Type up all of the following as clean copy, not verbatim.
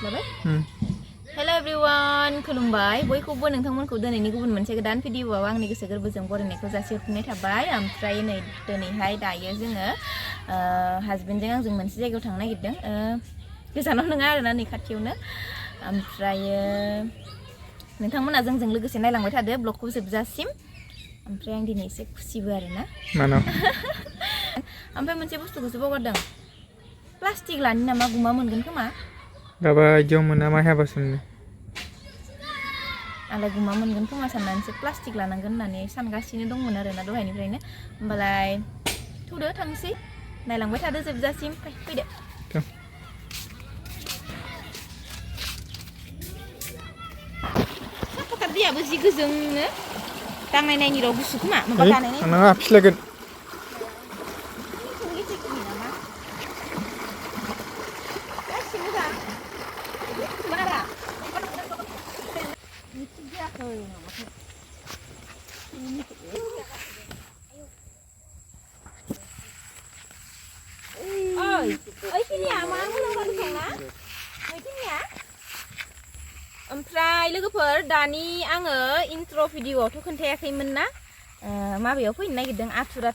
लाबाय hello everyone खुलुमबाय बयखौबो नोंथांमोनखौ दिनैनि गुबुन मोनसे गोदान भिडिअआव आंनि गोसो गोरबोजों बरायनायखौ जासिहरफिननाय थाबाय ओमफ्राय नै दिनैहाय दायो जोङो हासबेन्डजों आंजों मोनसे जायगायाव थांनो नागिरदों गोजानाव नङा आरोना नै खाथियावनो ओमफ्राय नोंथांमोना जोंजों लोगोसे नायलांबाय थादो ब्लगखौ जोबजासिम ओमफ्राय आं दिनै एसे खुसिबो आरोना मानो ओमफ्राय मोनसे बुस्थुखौसो बावगारदों प्लास्टिक लानि नामा गुमा मोनगोन खोमा गाबा इदियाव मोना माइ हाबासोनो आंलाय गुमा मोनगोन खोमा साननानैसो प्लास्टिक लानांगोन होननानै सानगासिनो दंमोन आरोना दहायनिफ्रायनो होमबालाय थौदो थांसै नायलांबाय थादो जोबजासिम फैदो साफाथार दैयाबो जि गोजोंनो दांनायनायनि र' गुसु खोमा माबा गानायनाय नङा फिस्लायगोन ओमफ्राय लोगोफोर दानि आङो इन्ट्र' भिडिअआवथ' खोन्थायाखैमोन ना माबायाव फैनो नागिरदों आथुर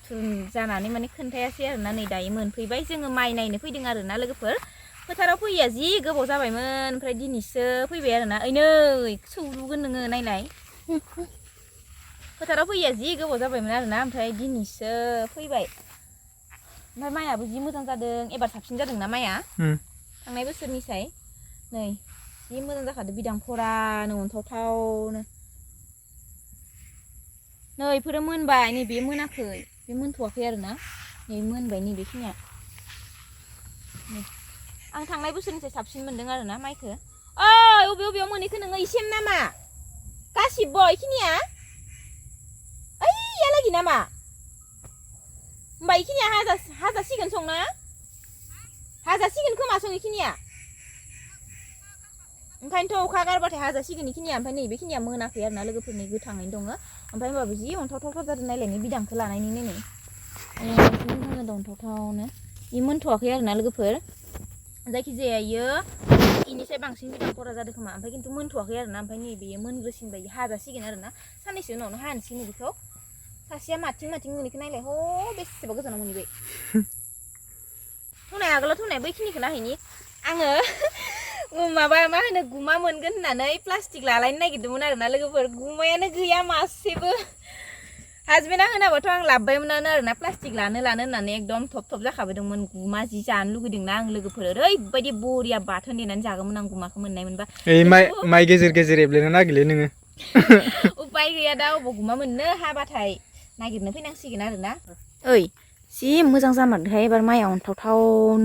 जानानै माने खोन्थायासै आरोना नै दायो मोनफैबाय जोङो माइ नायनो फैदों आरोना लोगोफोर फोथाराव फैया जि गोबाव जाबायमोन ओमफ्राय दिनैसो फैबाय आरोना ओइ नै सौलुगोन नोङो नायनाय फोथाराव फैया जि गोबाव जाबायमोन आरोना ओमफ्राय दिनैसो फैबाय ओमफ्राय माइयाबो जि मोजां जादों एबार साबसिन जादोंना माइया थांनाय बोसोरनिसाय नै जि मोजां जाखादो बिदां फरानो अनथावथावनो नै इफोरो मोनबाय नैबे मोनाखै बे मोनथ'वाखै आरोना नै मोनबाय नैबेखिनिया आं थांनाय बोसोरनिफ्राय साबसिन मोनदों आरोना माइखौ ओइ अबेयाव मोनहैखो नोङो इसेम नामा गासिबो इखिनिया ओइयालागि नामा होमबा इखिनिया हाजासिगोन संना हाजासिगोन खोमा सं इखिनिया ओंखायनोथ' अखा गारबाथाय हाजासिगोन इखिनिया ओमफ्राय नैबेखिनिया मोनाखै आरोना लोगोफोरनि गोथाङैनो दङ ओमफ्राय होमबाबो जि अनथावथाव जादों नायलायनि बिदांखौ लानायनि नै मोजां जादों अनथावथावनो इ मोनथ'वाखै आरोना लोगोफोर जायखिजाया इयो इनिफ्राय बांसिन बिदां फरा जादों खोमा ओमफ्राय खिन्थु मोनथ'वाखै आरोना ओमफ्राय नैबेयो मोनग्रोसिनबाय हाजासिगोन आरोना साननैसो उनावनो हानोसै बेखौ सासेया माथिं मोनहैखो नायलाय ह बेसेबा गोजानाव मोनहैबाय थौनाय आगोलाव थौनाय बैखिनिखौ नायहैनि आङो माबा मा होनो गुमा मोनगोन होननानै प्लास्टिक लालायनो नागिरदोंमोन आरोना लोगोफोर गुमायानो गैया मासेबो हासबेन्डआ होनाबाथ' आं लाबोबायमोनानो आरोना प्लास्टिक लानो होननानै एकदम थब जाखाबोदोंमोन गुमा जि जानो लुगैदोंना आं लोगोफोर ओरैबायदि बरिया बाथोन देनानै जागौमोन आं गुमाखौ मोननाय मोनबा माइ गेजेर एब्लेनो नागिरलै नोङो उपाय गैया दा अबाव गुमा मोननो हाबाथाय नागिरनो फैनांसिगोन आरोना ओइ जि मोजां जामारदोंहाय एबार माइया अनथावथाव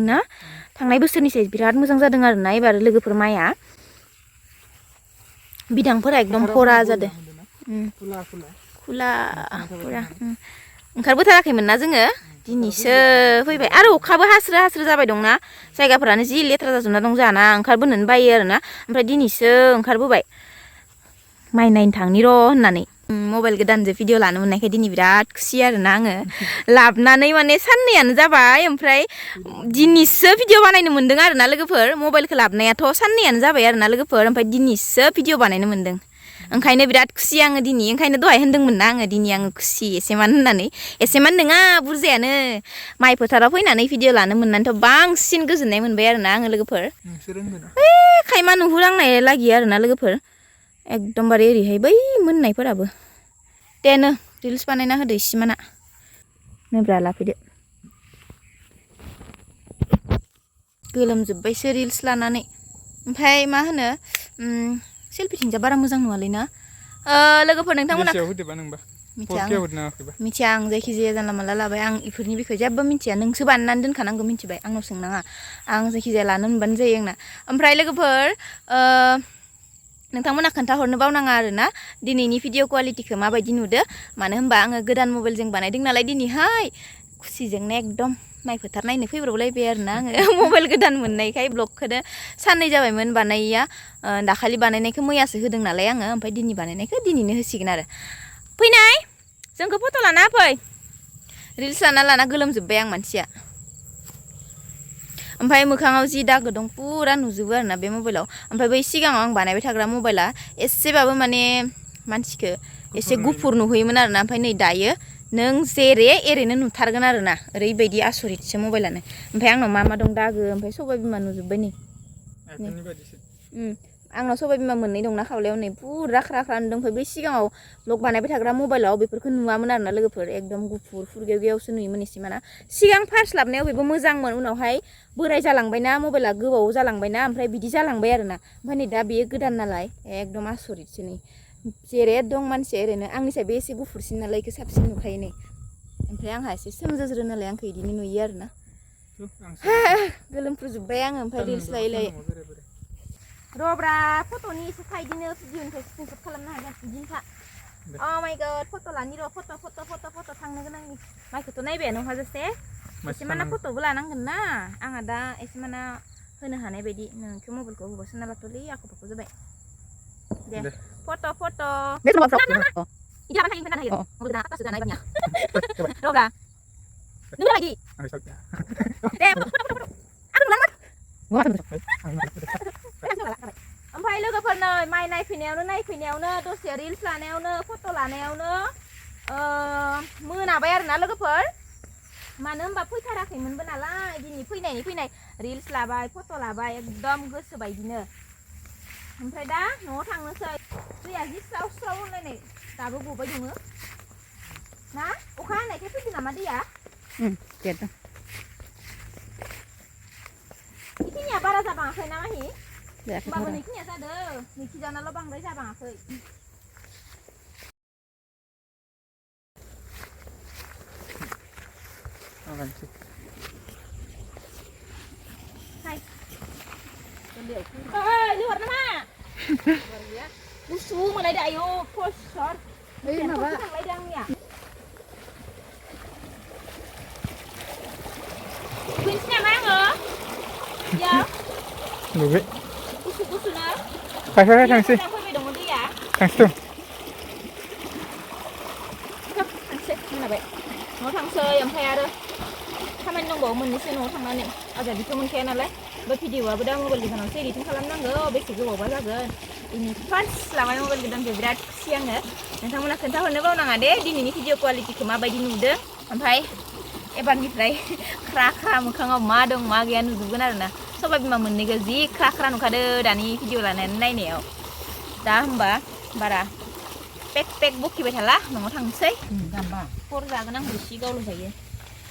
ना थांनाय बोसोरनिसाय बिराद मोजां जादों आरोना एबार लोगोफोर माइया बिदांफोरा एकदम फरा जादों खुला ओंखारबोथाराखैमोन ना जोङो दिनैसो फैबाय आरो अखाबो हास्रो जाबाय दंना जायगाफोरानो जि लेथ्रा जाजोबना दं जाना ओंखारबोनोनो बायो आरोना ओमफ्राय दिनैसो ओंखारबोबाय माइ नायनो थांनि र' होननानै मबाइल गोदानजों भिडिअ लानो मोननायखाय दिनै बिराद खुसि आरोना आङो लाबोनानै माने साननैयानो जाबाय ओमफ्राय दिनैसो भिडिअ बानायनो मोन्दों आरोना लोगोफोर मबाइलखौ लाबोनायाथ' साननैयानो जाबाय आरोना लोगोफोर ओमफ्राय दिनैसो भिडिअ बानायनो मोन्दों ओंखायनो बिराद खुसि आङो दिनै ओंखायनो दहाय होन्दोंमोन ना आङो दिनै आङो खुसि एसेमान होननानै एसेमान नङा बुरजायानो माइ फोथाराव फैनानै भिडिअ लानो मोननानैथ' बांसिन गोजोननाय मोनबाय आरोना आङो लोगोफोर खायमा नुहुरांनाय लागि आरोना लोगोफोर एकदमबारे ओरैहाय बै मोननायफोराबो देनो रिल्स बानायना होदो इसिमाना नोब्रा लाफैदो गोलोमजोब्बायसो रिल्स लानानै ओमफ्राय मा होनो सेल्फिथिंजा बारा मोजां नुवालै ना लोगोफोर नोंथांमोना मिथिया आं जायखिजाया जानला मानला लाबाय आं इफोरनि बिखय जेबो मिथिया नोंसो बानायनानै दोनखानांगौ मिथिबाय आंनाव सोंनाङा आं जायखिजाया लानो मोनबानो जायो आंना ओमफ्राय लोगोफोर नोंथांमोना खोन्थाहरनो बावनाङा आरोना दिनैनि भिडिअ क्वालिटिखौ माबायदि नुदो मानो होनबा आङो गोदान मबाइलजों बानायदों नालाय दिनैहाय खुसिजोंनो एकदम माइ फोथार नायनो फैब्रबलायबाय आरोना आङो मबाइल गोदान मोननायखाय ब्लगखौनो साननै जाबायमोन बानायैया दाखालि बानायनायखौ मैयासो होदों नालाय आङो ओमफ्राय दिनै बानायनायखौ दिनैनो होसिगोन आरो फैनाय जोंखौ फट' लाना फै रिल्स लाना गोलोमजोब्बाय आं मानसिया ओमफ्राय मोखाङाव जि दागो दं पुरा नुजोबो आरोना बे मबाइलाव ओमफ्राय बै सिगाङाव आं बानायबाय थाग्रा मबाइला एसेबाबो माने मानसिखौ एसे गुफुर नुहैयोमोन आरोना ओमफ्राय नै दायो नों जेरे एरैनो नुथारगोन आरोना ओरैबायदि आसरितसो मबाइलानो ओमफ्राय आंनाव मा दं दागो ओमफ्राय सबाय बिमा नुजोब्बाय नै आंनाव सबाय बिमा मोननै दंना खावलायाव नै पुरा ख्रा ख्रा नुदों ओमफ्राय बै सिगाङाव ब्लग बानायबाय थाग्रा मबाइलाव बेफोरखौ नुवामोन आरोना लोगोफोर एकदम गुफुर फुरगेवगेवसो नुयोमोन एसेमाना सिगां फार्स्ट लाबनायाव बेबो मोजांमोन उनावहाय बोराय जालांबायना मबाइला गोबाव जालांबायना ओमफ्राय बिदि जालांबाय आरोना ओमफ्राय नै दा बेयो गोदान नालाय एकदम आसरितसो नै जेरै दं मानसिया ओरैनो आंनिसाय बे एसे गुफुरसिन नालाय बेखौ साबसिन नुखायो नै ओमफ्राय आंहा एसे सोमजोज्रो नालाय आंखौ बिदिनो नुयो आरोना गोलोमफ्रुजोब्बाय आङो ओमफ्राय रिल्स लायै लायै रब्रा फट'नि एसे फायदिनो भिडिअनिफ्राय स्क्रिनशट खालामनो हागोन बिदिनोखा अ माय गड फट' लानि र' फट' थांनो गोनांनि माइखौथ' नायबायानो हाजासे एसे माना फट'बो लानांगोन ना आंहा दा एसे माना होनो हानाय बायदि नोंखौ मबाइलखौ बबाव सोना लाथ'लै आख' फाख' जाबाय दे फट' इदि लाबानो थायो होयो मबाइल ना पास जानाय बानिया रब्रा नों लायदि दे ओमफ्राय लोगोफोर नै माइ नायफैनायावनो दसे रिल्स लानायावनो फट' लानायावनो मोनाबाय आरोना लोगोफोर मानो होनबा फैथाराखैमोनबो नालाय दिनै फैनाय रिल्स लाबाय फट' लाबाय एकदम गोसो बायदिनो ओमफ्राय दा न'आव थांनोसै दैया जि स्राव स्राव होनलायनाय दाबो गबाय दङ ना अखा हानायखाय फैदों नामा दैया देरदों इखिनिया बारा जाबाङाखै ना माहि होमबाबो नैखिनिया जादों नैखिजानाल' बांद्राय जाबाङाखै लिहर नामा गुसु मोनलायदो आयौ फसर माबा थांलायदो आंनिया फैनोसै नामा आङो याव नुबाय गुसुनो खायफा थांसै फैबाय दङ दैया थांसै मोनाबाय न'आव थांसै ओमफ्राय आरो खामानि दंबावो मोननैसो न'आव थांनानै आजादिथ' मोनखाया नालाय बे भिडिअआबो दा मबाइल गोदानावसो एडिटिं खालामनांगौ बेसे गोबावबा जागोन दिनै फार्स्ट लाबाय मबाइल गोदानखौ बिराद खुसि आङो नोंथांमोना खोन्थाहरनो बावनाङा दे दिनैनि भिडिअ क्वालिटिखौ माबायदि नुदों ओमफ्राय एबारनिफ्राय ख्रा ख्रा मोखाङाव मा दं मा गैया नुजोबगोन आरोना सबाय बिमा मोननैखौ जि ख्रा ख्रा नुखादो दानि भिडिअ लानानै नायनायाव दा होमबा बारा पेक बखिबाय थाला न'आव थांसै हर जागोन आं रोसि गावल' जायो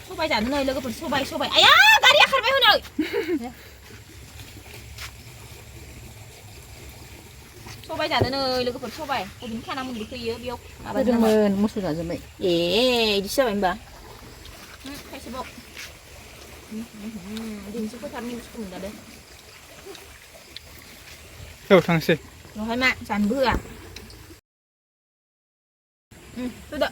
सबाय जानो नै लोगोफोर सबाय आया गारिया खारबाय हनै सबाय जानो नै लोगोफोर सबाय बबेनि खाना मुलि फैयो बेयाव होदोंमोन मोसौ जाजोब्बाय ए इदिसो जाबाय होनबा खायसेबाव दिनैसो फोथारनि बुस्थु मोनजादो औ थांसै बेवहाय मा जानोबो होआ होदो